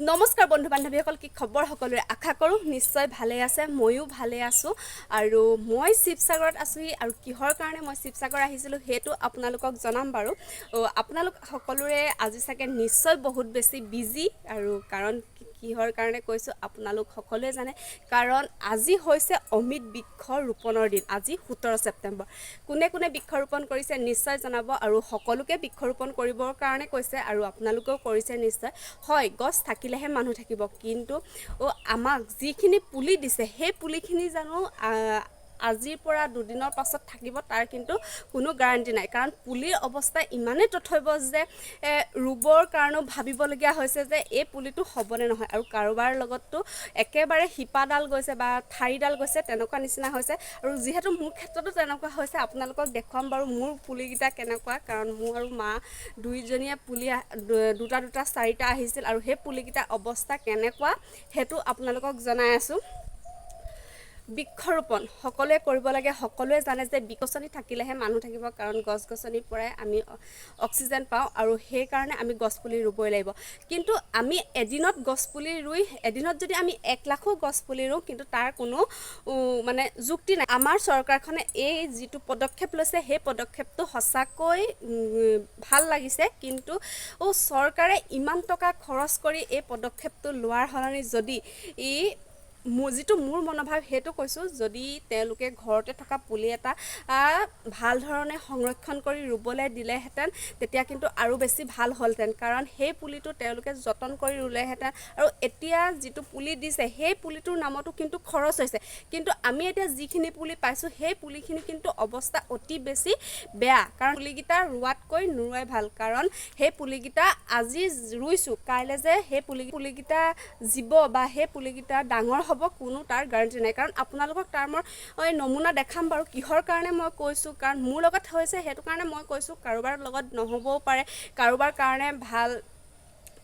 নমস্কাৰ বন্ধু বান্ধৱীসকল, কি খবৰ সকলোৰে? আশা কৰোঁ নিশ্চয় ভালে আছে। ময়ো ভালে আছোঁ আৰু মই শিৱসাগৰত আছোঁহি। আৰু কিহৰ কাৰণে মই শিৱসাগৰ আহিছিলোঁ, সেইটো আপোনালোকক জনাম বাৰু। আপোনালোক সকলোৰে আজি চাগে নিশ্চয় বহুত বেছি বিজি। আৰু কাৰণ কিহৰ কাৰণে কৈছোঁ, আপোনালোক সকলোৱে জানে। কাৰণ আজি হৈছে অমিত বৃক্ষ ৰোপণৰ দিন। আজি 17 ছেপ্টেম্বৰ। কোনে কোনে বৃক্ষৰোপণ কৰিছে, নিশ্চয় জনাব। আৰু সকলোকে বৃক্ষৰোপণ কৰিবৰ কাৰণে কৈছে আৰু আপোনালোকেও কৰিছে নিশ্চয়। হয়, গছ থাকিলেহে মানুহ থাকিব। কিন্তু আমাক যিখিনি পুলি দিছে, সেই পুলিখিনি জানো আজিৰ পৰা দুদিনৰ পাছত থাকিব, তাৰ কিন্তু কোনো গেৰাণ্টি নাই। কাৰণ পুলিৰ অৱস্থা ইমানেই তথৈবচ যে ৰুবৰ কাৰণেও ভাবিবলগীয়া হৈছে যে এই পুলিটো হ'বনে নহয়। আৰু কাৰোবাৰ লগততো একেবাৰে শিপাডাল গৈছে বা ঠাৰিডাল গৈছে, তেনেকুৱা নিচিনা হৈছে। আৰু যিহেতু মোৰ ক্ষেত্ৰতো তেনেকুৱা হৈছে, আপোনালোকক দেখুৱাম বাৰু মোৰ পুলিকেইটা কেনেকুৱা। কাৰণ মোৰ আৰু মা দুইজনীয়ে পুলি দুটা দুটা চাৰিটা আহিছিল আৰু সেই পুলিকেইটাৰ অৱস্থা কেনেকুৱা, সেইটো আপোনালোকক জনাই আছোঁ। বৃক্ষৰোপণ সকলোৱে কৰিব লাগে। সকলোৱে জানে যে গছনি থাকিলেহে মানুহ থাকিব। কাৰণ গছ গছনিৰ পৰাই আমি অক্সিজেন পাওঁ আৰু সেইকাৰণে আমি গছপুলি ৰুবই লাগিব। কিন্তু আমি এদিনত গছপুলি ৰুই, এদিনত যদি আমি 1 লাখো গছপুলি ৰুওঁ, কিন্তু তাৰ কোনো মানে যুক্তি নাই। আমাৰ চৰকাৰখনে এই যিটো পদক্ষেপ লৈছে, সেই পদক্ষেপটো সঁচাকৈ ভাল লাগিছে। কিন্তু চৰকাৰে ইমান টকা খৰচ কৰি এই পদক্ষেপটো লোৱাৰ সলনি যদি ই মোৰ যিটো মোৰ মনোভাৱ, সেইটো কৈছোঁ, যদি তেওঁলোকে ঘৰতে থকা পুলি এটা ভাল ধৰণে সংৰক্ষণ কৰি ৰুবলৈ দিলেহেঁতেন, তেতিয়া কিন্তু আৰু বেছি ভাল হ'লহেঁতেন। কাৰণ সেই পুলিটো তেওঁলোকে যতন কৰি ৰুলেহেঁতেন। আৰু এতিয়া যিটো পুলি দিছে, সেই পুলিটোৰ নামতো কিন্তু খৰচ হৈছে। কিন্তু আমি এতিয়া যিখিনি পুলি পাইছোঁ, সেই পুলিখিনি কিন্তু অৱস্থা অতি বেছি বেয়া। কাৰণ পুলিকেইটা ৰোৱাতকৈ নোৰোৱাই ভাল। কাৰণ সেই পুলিকেইটা আজি ৰুইছোঁ, কাইলৈ যে সেই পুলিকেইটা জীৱ বা সেই পুলিকেইটা ডাঙৰ হ'ব, কোনো তাৰ গেৰাণ্টি নাই। কাৰণ আপোনালোকক তাৰ মই নমুনা দেখাম বাৰু, কিহৰ কাৰণে মই কৈছোঁ। কাৰণ মোৰ লগত হৈছে, সেইটো কাৰণে মই কৈছোঁ। কাৰোবাৰ লগত নহ'বও পাৰে, কাৰোবাৰ কাৰণে ভাল,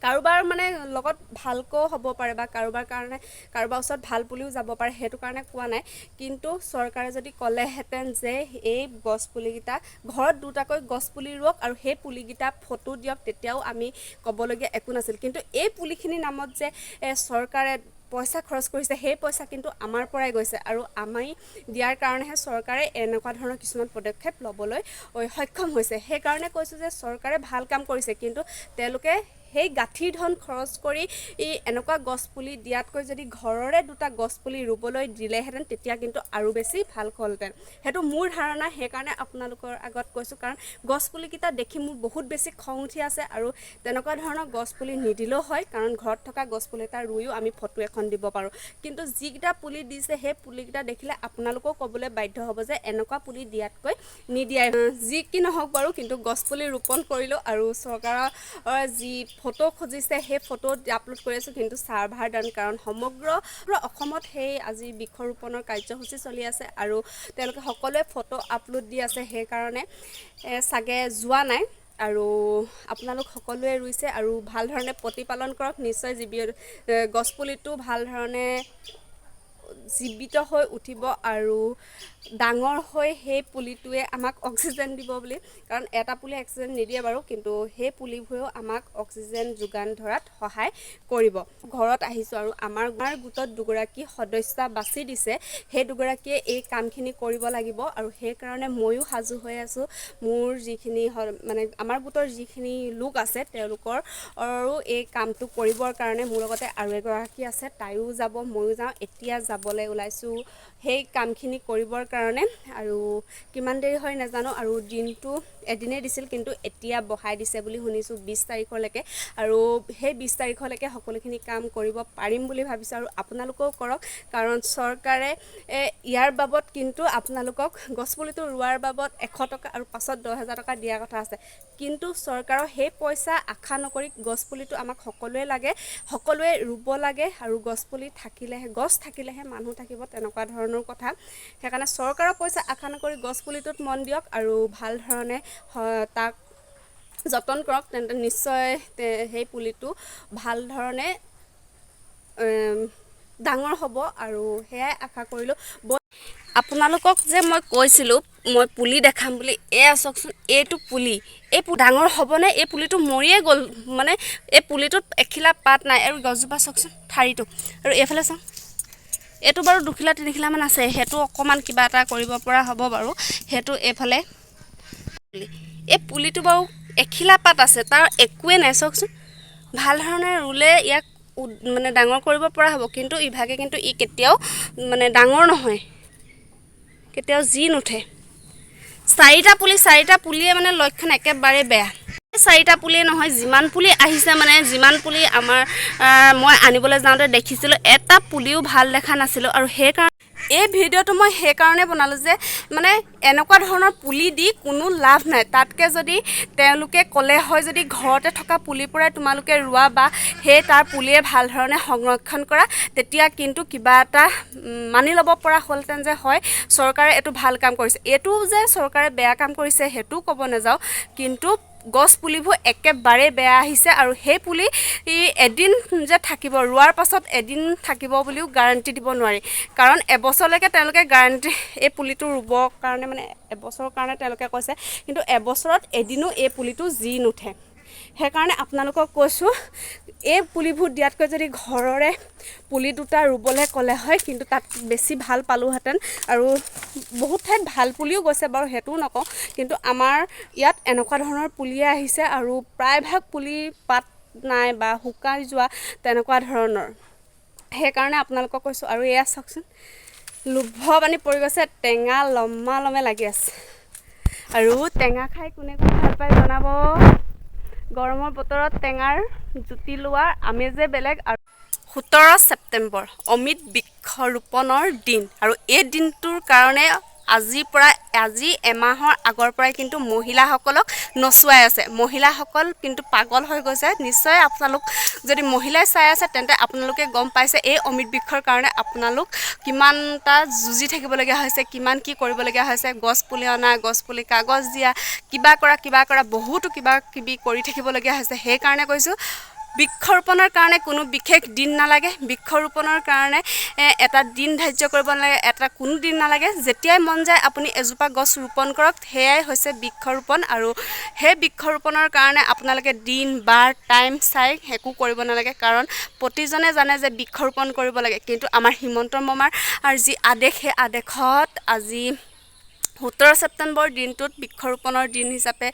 কাৰোবাৰ মানে লগত ভালকৈও হ'ব পাৰে বা কাৰোবাৰ কাৰণে কাৰোবাৰ ওচৰত ভাল পুলিও যাব পাৰে, সেইটো কাৰণে কোৱা নাই। কিন্তু চৰকাৰে যদি ক'লেহেঁতেন যে এই গছ পুলিকেইটা ঘৰত দুটাকৈ গছ পুলি ৰুৱক আৰু সেই পুলিকেইটা ফটো দিয়ক, তেতিয়াও আমি ক'বলগীয়া একো নাছিল। কিন্তু এই পুলিখিনিৰ নামত যে চৰকাৰে পইচা খৰচ কৰিছে, সেই পইচা কিন্তু আমাৰ পৰাই গৈছে। আৰু আমি দিয়াৰ কাৰণেহে চৰকাৰে এনেকুৱা ধৰণৰ কিছুমান পদক্ষেপ ল'বলৈ সক্ষম হৈছে। সেইকাৰণে কৈছোঁ যে চৰকাৰে ভাল কাম কৰিছে, কিন্তু তেওঁলোকে সেই গাঁঠিৰ ধন খৰচ কৰি এনেকুৱা গছ পুলি দিয়াতকৈ যদি ঘৰৰে দুটা গছ পুলি ৰুবলৈ দিলেহেঁতেন, তেতিয়া কিন্তু আৰু বেছি ভাল হ'লহেঁতেন। সেইটো মোৰ ধাৰণা, সেইকাৰণে আপোনালোকৰ আগত কৈছোঁ। কাৰণ গছ পুলিকেইটা দেখি মোৰ বহুত বেছি খং উঠি আছে। আৰু তেনেকুৱা ধৰণৰ গছ পুলি নিদিলেও হয়, কাৰণ ঘৰত থকা গছ পুলি এটা ৰুইও আমি ফটো এখন দিব পাৰোঁ। কিন্তু যিকেইটা পুলি দিছে, সেই পুলিকেইটা দেখিলে আপোনালোকেও ক'বলৈ বাধ্য হ'ব যে এনেকুৱা পুলি দিয়াতকৈ নিদিয়াই। যি কি নহওক বাৰু, কিন্তু গছ পুলি ৰোপণ কৰিলোঁ আৰু চৰকাৰৰ যি ফটো খুজিছে, সেই ফটো আপলোড কৰি আছোঁ। কিন্তু ছাৰ্ভাৰ ডাউন। কাৰণ সমগ্ৰ অসমত সেই আজি বৃক্ষৰোপণৰ কাৰ্যসূচী চলি আছে আৰু তেওঁলোকে সকলোৱে ফটো আপলোড দি আছে, সেইকাৰণে চাগে যোৱা নাই। আৰু আপোনালোক সকলোৱে ৰুইছে আৰু ভাল ধৰণে প্ৰতিপালন কৰক। নিশ্চয় গছপুলিটো ভাল ধৰণে জীৱিত হৈ উঠিব আৰু ডাঙৰ হৈ সেই পুলিটোৱে আমাক অক্সিজেন দিব বুলি। কাৰণ এটা পুলিয়ে অক্সিজেন নিদিয়ে বাৰু, কিন্তু সেই পুলিবোৰেও আমাক অক্সিজেন যোগান ধৰাত সহায় কৰিব। ঘৰত আহিছোঁ আৰু আমাৰ গোটত দুগৰাকী সদস্যা বাছি দিছে। সেই দুগৰাকীয়ে এই কামখিনি কৰিব লাগিব আৰু সেইকাৰণে ময়ো সাজু হৈ আছোঁ। মোৰ যিখিনি মানে আমাৰ গোটৰ যিখিনি লোক আছে, তেওঁলোকৰো এই কামটো কৰিবৰ কাৰণে মোৰ লগতে আৰু এগৰাকী আছে, তাইও যাব, ময়ো যাওঁ। এতিয়া যাবলৈ ওলাইছোঁ সেই কামখিনি কৰিবৰ কাৰণে। আৰু কিমান দেৰি হয় নাজানো। আৰু দিনটো এদিনেই দিছিল, কিন্তু এতিয়া বঢ়াই দিছে বুলি শুনিছোঁ 20 তাৰিখলৈকে। আৰু সেই 20 তাৰিখলৈকে সকলোখিনি কাম কৰিব পাৰিম বুলি ভাবিছোঁ। আৰু আপোনালোকেও কৰক। কাৰণ চৰকাৰে ইয়াৰ বাবদ কিন্তু আপোনালোকক গছপুলিটো ৰোৱাৰ বাবদ 100 টকা আৰু পাছত 10,000 টকা দিয়াৰ কথা আছে। কিন্তু চৰকাৰৰ সেই পইচা আশা নকৰি গছপুলিটো আমাক সকলোৱে লাগে, সকলোৱে ৰুব লাগে। আৰু গছপুলি থাকিলেহে, গছ থাকিলেহে মানুহ থাকিব, তেনেকুৱা ধৰণৰ কথা। সেইকাৰণে চৰকাৰৰ পইচা আশা নকৰি গছপুলিটোত মন দিয়ক আৰু ভাল ধৰণে তাক যতন কৰক। তেন্তে নিশ্চয় সেই পুলিটো ভাল ধৰণে ডাঙৰ হ'ব আৰু সেয়াই আশা কৰিলোঁ। আপোনালোকক যে মই কৈছিলোঁ মই পুলি দেখাম বুলি। এয়া চাওকচোন, এইটো পুলি, এই ডাঙৰ হ'বনে? এই পুলিটো মৰিয়ে গ'ল, মানে এই পুলিটোত এখিলা পাত নাই। আৰু গছজোপা চাওকচোন ঠাৰিটো। আৰু এইফালে চাওঁ, এইটো বাৰু দুখিলা তিনিখিলামান আছে, সেইটো অকণমান কিবা এটা কৰিব পৰা হ'ব বাৰু। সেইটো এইফালে এই পুলিটো বাৰু এখিলা পাত আছে, তাৰ একোৱে নাই। চাওকচোন, ভাল ধৰণে ৰুলে ইয়াক মানে ডাঙৰ কৰিব পৰা হ'ব, কিন্তু ইভাগে কিন্তু ই কেতিয়াও মানে ডাঙৰ নহয়, কেতিয়াও জি নুঠে। চাৰিটা পুলি, চাৰিটা পুলিয়ে মানে লক্ষণ একেবাৰে বেয়া। চাৰিটা পুলিয়ে নহয়, যিমান পুলি আহিছে, মানে যিমান পুলি আমাৰ মই আনিবলৈ যাওঁতে দেখিছিলোঁ, এটা পুলিও ভাল দেখা নাছিলোঁ। আৰু সেইকাৰণে এই ভিডিঅ'টো মই সেইকাৰণে বনালোঁ যে মানে এনেকুৱা ধৰণৰ পুলি দি কোনো লাভ নাই। তাতকৈ যদি তেওঁলোকে ক'লে হয়, যদি ঘৰতে থকা পুলিৰ পৰাই তোমালোকে ৰোৱা বা সেই তাৰ পুলিয়ে ভাল ধৰণে সংৰক্ষণ কৰা, তেতিয়া কিন্তু কিবা এটা মানি ল'ব পৰা হ'লহেঁতেন যে হয় চৰকাৰে এইটো ভাল কাম কৰিছে। এইটো যে চৰকাৰে বেয়া কাম কৰিছে সেইটোও ক'ব নাযাওঁ, কিন্তু গছ পুলিবোৰ একেবাৰে বেয়া আহিছে। আৰু সেই পুলি এদিন যে থাকিব, ৰোৱাৰ পাছত এদিন থাকিব বুলিও গাৰাণ্টি দিব নোৱাৰি, কাৰণ এবছৰলৈকে তেওঁলোকে গাৰাণ্টি এই পুলিটো ৰুবৰ কাৰণে, মানে এবছৰৰ কাৰণে তেওঁলোকে কৈছে, কিন্তু এবছৰত এদিনো এই পুলিটো জি নুঠে। সেইকাৰণে আপোনালোকক কৈছোঁ, এই পুলিবোৰ দিয়াতকৈ যদি ঘৰৰে পুলি দুটা ৰুবলৈ ক'লে হয়, কিন্তু তাত বেছি ভাল পালোঁহেঁতেন। আৰু বহুত ঠাইত ভাল পুলিও গৈছে বাৰু, সেইটোও নকওঁ, কিন্তু আমাৰ ইয়াত এনেকুৱা ধৰণৰ পুলিয়ে আহিছে আৰু প্ৰায়ভাগ পুলি পাত নাই বা শুকাই যোৱা তেনেকুৱা ধৰণৰ। সেইকাৰণে আপোনালোকক কৈছোঁ। আৰু এয়া চাওকচোন, লোভ পানী পৰি গৈছে, টেঙা লমা লমে লাগি আছে। আৰু টেঙা খাই কোনে কোনে ভাল পায় জনাব। গৰমৰ বতৰত টেঙাৰ জুতি লোৱাৰ আমেজে বেলেগ। আৰু 17 ছেপ্টেম্বৰ অমিত বৃক্ষৰোপণৰ দিন, আৰু এই দিনটোৰ কাৰণে আজিৰ পৰা, আজি এমাহৰ আগৰ পৰাই কিন্তু মহিলাসকলক নচুৱাই আছে। মহিলাসকল কিন্তু পাগল হৈ গৈছে। নিশ্চয় আপোনালোক যদি মহিলাই চাই আছে, তেন্তে আপোনালোকে গম পাইছে এই অমিত বৃক্ষৰ কাৰণে আপোনালোক কিমানটা যুঁজি থাকিবলগীয়া হৈছে, কিমান কি কৰিবলগীয়া হৈছে। গছ পুলি অনা, গছ পুলি কাগজ দিয়া, কিবা কৰা কিবা কৰা, বহুতো কিবা কিবি কৰি থাকিবলগীয়া হৈছে। সেইকাৰণে কৈছোঁ, বৃক্ষৰোপণৰ কাৰণে কোনো বিশেষ দিন নালাগে। বৃক্ষৰোপণৰ কাৰণে এটা দিন ধাৰ্য কৰিব নালাগে, এটা কোনো দিন নালাগে। যেতিয়াই মন যায় আপুনি এজোপা গছ ৰোপণ কৰক, সেয়াই হৈছে বৃক্ষৰোপণ। আৰু সেই বৃক্ষৰোপণৰ কাৰণে আপোনালোকে দিন বাৰ টাইম চাই একো কৰিব নালাগে, কাৰণ প্ৰতিজনে জানে যে বৃক্ষৰোপণ কৰিব লাগে। কিন্তু আমাৰ হিমন্ত মামাৰ যি আদেশ, সেই আদেশত আজি 17 ছেপ্টেম্বৰ দিনটোত বৃক্ষৰোপণৰ দিন হিচাপে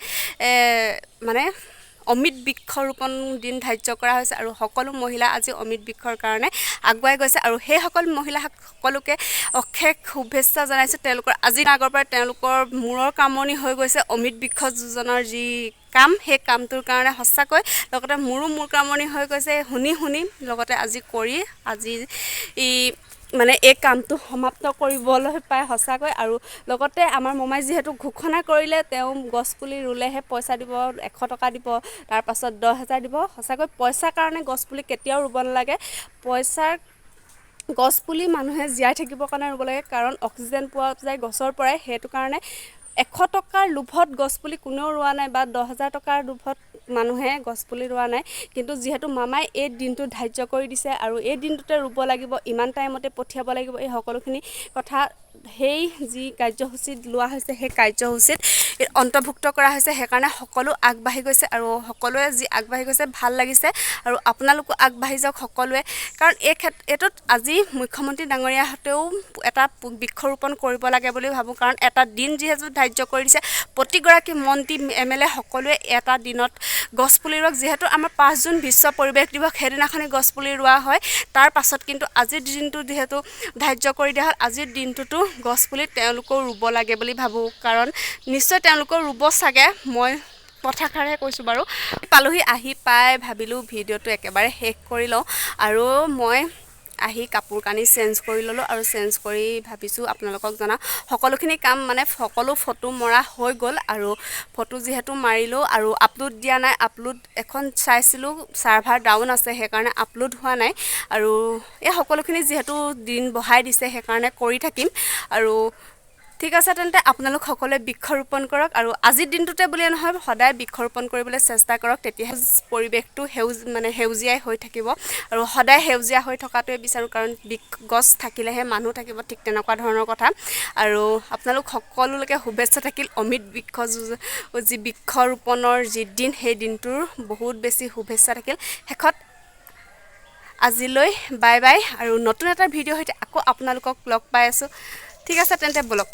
মানে অমিত বৃক্ষৰোপণ দিন ধাৰ্য কৰা হৈছে। আৰু সকলো মহিলা আজি অমিত বৃক্ষৰ কাৰণে আগুৱাই গৈছে। আৰু সেইসকল মহিলা সকলোকে অশেষ শুভেচ্ছা জনাইছোঁ। তেওঁলোকৰ আজি আগৰ পৰাই তেওঁলোকৰ মূৰৰ কামনি হৈ গৈছে অমিত বৃক্ষ যোজনাৰ যি কাম, সেই কামটোৰ কাৰণে সঁচাকৈ লগতে মোৰো মূৰ কামনি হৈ গৈছে শুনি শুনি, লগতে আজি কৰি আজি মানে এই কামটো সমাপ্ত কৰিবলৈ পাই সঁচাকৈ। আৰু লগতে আমাৰ মমাই যিহেতু ঘোষণা কৰিলে তেওঁ গছপুলি ৰুলেহে পইচা দিব, 100 টকা দিব, তাৰপাছত 10,000 দিব। সঁচাকৈ পইচাৰ কাৰণে গছপুলি কেতিয়াও ৰুব নালাগে। পইচাৰ গছপুলি মানুহে জীয়াই থাকিবৰ কাৰণে ৰুব লাগে, কাৰণ অক্সিজেন পোৱা যায় গছৰ পৰাই। সেইটো কাৰণে 100 টকাৰ লোভত গছপুলি কোনেও ৰোৱা নাই বা 10,000 টকাৰ লোভত মানুহে গছপুলি ৰোৱা নাই। কিন্তু যিহেতু মামাই এই দিনটো ধাৰ্য কৰি দিছে আৰু এই দিনটোতে ৰুব লাগিব, ইমান টাইমতে পঠিয়াব লাগিব, এই সকলোখিনি কথা সেই যি কাৰ্যসূচীত লোৱা হৈছে সেই কাৰ্যসূচীত অন্তৰ্ভুক্ত কৰা হৈছে। সেইকাৰণে সকলো আগবাঢ়ি গৈছে আৰু সকলোৱে যি আগবাঢ়ি গৈছে ভাল লাগিছে। আৰু আপোনালোকো আগবাঢ়ি যাওক সকলোৱে, কাৰণ এই এইটোত আজি মুখ্যমন্ত্ৰী ডাঙৰীয়াহঁতেও এটা বৃক্ষৰোপণ কৰিব লাগে বুলি ভাবোঁ। কাৰণ এটা দিন যিহেতু ধাৰ্য কৰি দিছে, প্ৰতিগৰাকী মন্ত্ৰী এম এল এ সকলোৱে এটা দিনত গছপুলি ৰোৱক। যিহেতু আমাৰ 5 জুন বিশ্ব পৰিৱেশ দিৱস, সেইদিনাখনি গছপুলি ৰোৱা হয়। তাৰ পাছত কিন্তু আজিৰ দিনটো যিহেতু ধাৰ্য কৰি দিয়া হ'ল, আজিৰ দিনটোতো গছপুলি তেওঁলোকেও ৰুব লাগে বুলি ভাবোঁ। কাৰণ নিশ্চয় তেওঁলোকেও ৰুব চাগে, মই কথাষাৰহে কৈছোঁ বাৰু। পালোহি, আহি পাই ভাবিলোঁ ভিডিঅ'টো একেবাৰে শেষ কৰি লওঁ। আৰু মই আহি কাপোৰ কানি চেঞ্জ কৰি ল'লোঁ আৰু চেঞ্জ কৰি ভাবিছোঁ আপোনালোকক জনাওঁ সকলোখিনি কাম, মানে সকলো ফটো মৰা হৈ গ'ল। আৰু ফটো যিহেতু মাৰিলোঁ আৰু আপলোড দিয়া নাই, আপলোড এখন চাইছিলোঁ ছাৰ্ভাৰ ডাউন আছে, সেইকাৰণে আপলোড হোৱা নাই। আৰু এই সকলোখিনি যিহেতু দিন বঢ়াই দিছে সেইকাৰণে কৰি থাকিম। আৰু ঠিক আছে তেন্তে, আপোনালোক সকলোৱে বৃক্ষৰোপণ কৰক আৰু আজিৰ দিনটোতে বুলিয়ে নহয়, সদায় বৃক্ষৰোপণ কৰিবলৈ চেষ্টা কৰক। তেতিয়াহে পৰিৱেশটো মানে সেউজীয়াই হৈ থাকিব আৰু সদায় সেউজীয়া হৈ থকাটোৱে বিচাৰোঁ, কাৰণ গছ থাকিলেহে মানুহ থাকিব, ঠিক তেনেকুৱা ধৰণৰ কথা। আৰু আপোনালোক সকলোলৈকে শুভেচ্ছা থাকিল। অমৃত বৃক্ষ যি বৃক্ষৰোপণৰ যি দিন, সেই দিনটোৰ বহুত বেছি শুভেচ্ছা থাকিল। শেষত আজিলৈ বাই বাই আৰু নতুন এটা ভিডিঅ'ৰ সৈতে আকৌ আপোনালোকক লগ পাই আছোঁ। ঠিক আছে তেন্তে, ব'লক।